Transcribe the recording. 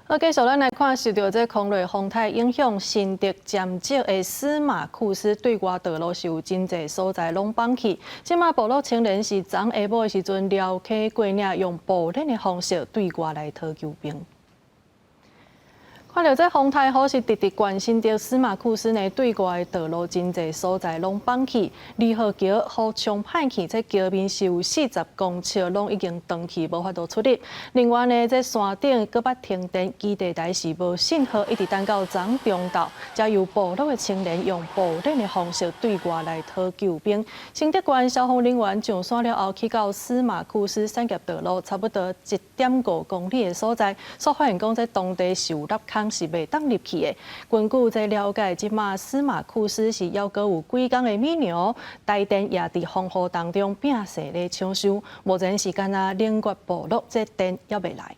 好，繼續咱來看受著這空落風颱影響，新竹尖石的司馬庫斯對外道路是有真濟所在攏崩去。這馬部落青年是昨下晡的時陣寮溪過嶺，用步練的方式對外來討救兵。看著這風颱雨是直直關新竹司馬庫斯呢對外的道路真濟所在攏崩去，二號橋予沖歹去，這橋面是有40公尺攏已經斷去，無法度出入。另外呢，這山頂閣捌停電，基地台是無信號，一直等到昨中晝，才由部落的青年用步練的方式對外來討救兵。新竹縣消防人員上山了後，去到司馬庫斯產業道路差不多1.5公里的所在，所發現講這當地是有凹空是袂當入去的。根據這了解，這馬司馬庫斯是猶閣有幾工的米糧，台電也佇風雨當中摒勢咧搶修，目前是干焦冷月部落這電猶未來。